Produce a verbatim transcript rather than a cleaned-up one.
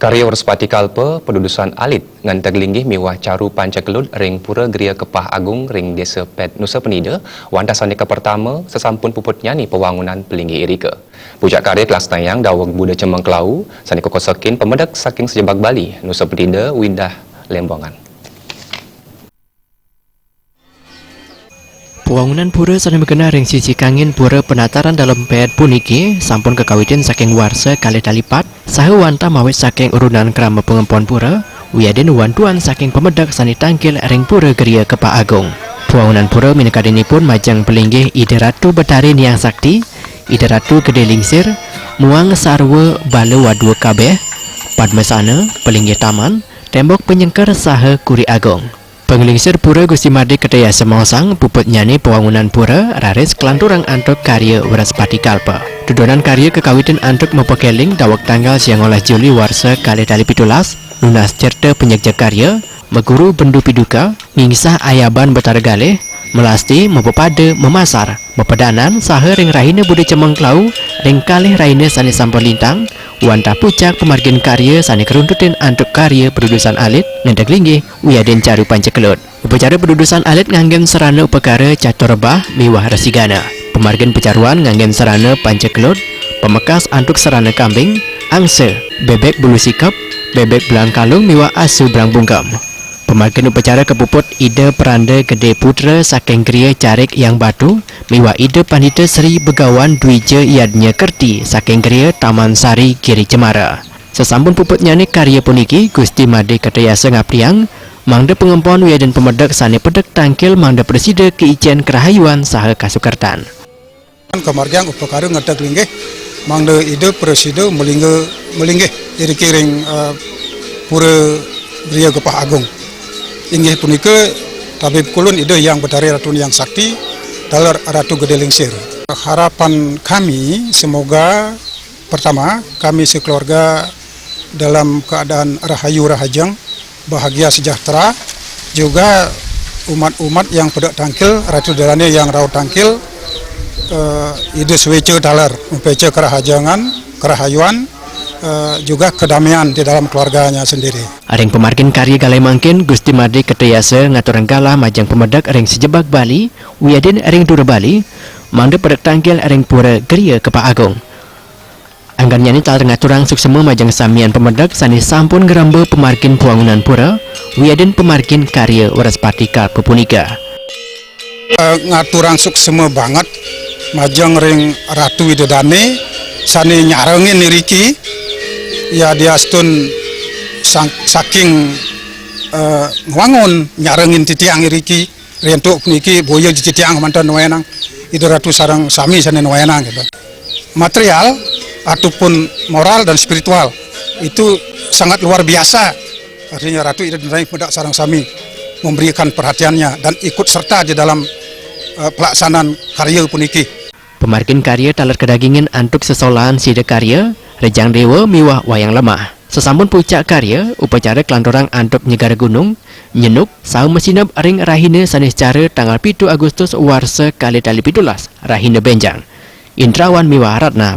Karya Wrespati Kalpa, padudusan alit, ngenteg linggih miwah caru pancakelut ring Pura Gria Kepah Agung ring Desa Ped, Nusa Penida, wantah sane kapertama sesampun puput nyane pawangunan palinggih irika. Pucak karya kalaksnayang daweg Buda Cemeng Kelau, sane kakosekin pamedek saking Sejebag Bali, Nusa Penida, Widah Lembongan. Pawangunan pura sane magenah ring sisi kangin Pura Penataran Dalem Ped puniki sampun kakawitin saking warsa kalih tali pat, saha wantah mawit saking urunan krama pangempon pura, wiadin wantuan saking pamedek sane tangkil ring Pura Gria Kepah Agung. Pawangunan pura minakadinipun majeng palinggih Ida Ratu Betari Niang Sakti, Ida Ratu Gede Lingsir, muang sarwa bala wadua kabeh, padmasana, palinggih taman, tembok panyengker saha kuri agung. Panglingsir pura Gusti Made Kertayasa maosang, puputnyane pawangunan pura raris kalanturang antuk karya Wrespati Kalpa. Dudonan karya kakawitin antuk mapakeling daweg tanggal siangolas Juli warsa kalih tali pitulas, nunas certa panyegja karya, maguru bendu piduka, ngingsah ayaban Betara Galih, melasti, mapapada, mamasar, mapadanan, saha ring rahina Buda Cemeng Kelau, ring kalih rahina sane sampun lintang, wantah pucak pamargin karya sane karuntutin antuk karya padudusan alit, ngenteg linggih, wiadin caru pancakelut. Upacara padudusan alit nganggen sarana upakara catur rebah miwah resigana. Pamargin pacaruan nganggen sarana pancakelut, pamekas antuk sarana kambing, angsa, bebek bulu sikep, bebek belang kalung miwah asu brang bungkem. Pamargin upacara kapuput Ida Peranda Gede Putra saking Gria Carik Yang Batu miwah Ida Pandita Sri Begawan Dwija Yadnya Kerti saking Gria Taman Sari Giri Cemara. Sasampun puputnyane karya puniki, Gusti Made Kertayasa ngaptiang, mangda pangempon wiadin pamedek sane pedek tangkil mangda prasida kaicen karahayuan saha kasukertan. Kamargiang upakara ngenteg linggih, mangda Ida prasida malingga, malinggih iriki ring, eh, Pura Gria Kepah Agung. Inggih punika tabib kulun Ida Hyang Betari Ratu Niang Sakti, taler Ratu Gede Lingsir. Harapan kami, semoga pertama, kami sekeluarga dalam keadaan rahayu rahajeng, bahagia sejahtera, juga umat-umat yang pedek tangkil, Ratu Ida Dane yang rauh tangkil, eh, Ida sueca taler, mempeca kerahajengan, kerahayuan, eh, juga kedamaian di dalam keluarganya sendiri. Ring pamargin karya galih mangkin, Gusti Made Kertayasa ngaturang galah majeng pamedek ring Sejebag Bali, wiadin ring Dura Bali, mangda pedek tangkil ring Pura Gria Kepah Agung. Anggennyane taler ngaturang suksma majeng samian pamedek sane sampun ngremba pamargin pawangunan pura, wiadin pamargin karya Wrespati Kalpa punika. Eh, ngaturang suksma banget majeng ring Ratu Ida Dane sane nyarengin iriki, yadiastun sang-, saking, eh, ngwangun nyarengin titiang iriki. Ri antuk puniki boya titiang manten nuenang Ida Ratu sareng sami sane nuenang gitu. Material ataupun moral dan spiritual itu sangat luar biasa. Artinya Ratu Ida Dane pedek sareng sami memberikan perhatiannya dan ikut serta di dalam, eh, pelaksanaan karya puniki. Pamargin karya taler kadagingin antuk sesolahan sida karya, rejang dewa miwah wayang lemah. Sasampun pucak karya, upacara kalanturang antuk nyegara gunung, nyenuk, saha masineb ring rahina sane secara tanggal pitu Agustus warsa kalih tali pitulas, rahina benjang. Indrawan miwah Ratna.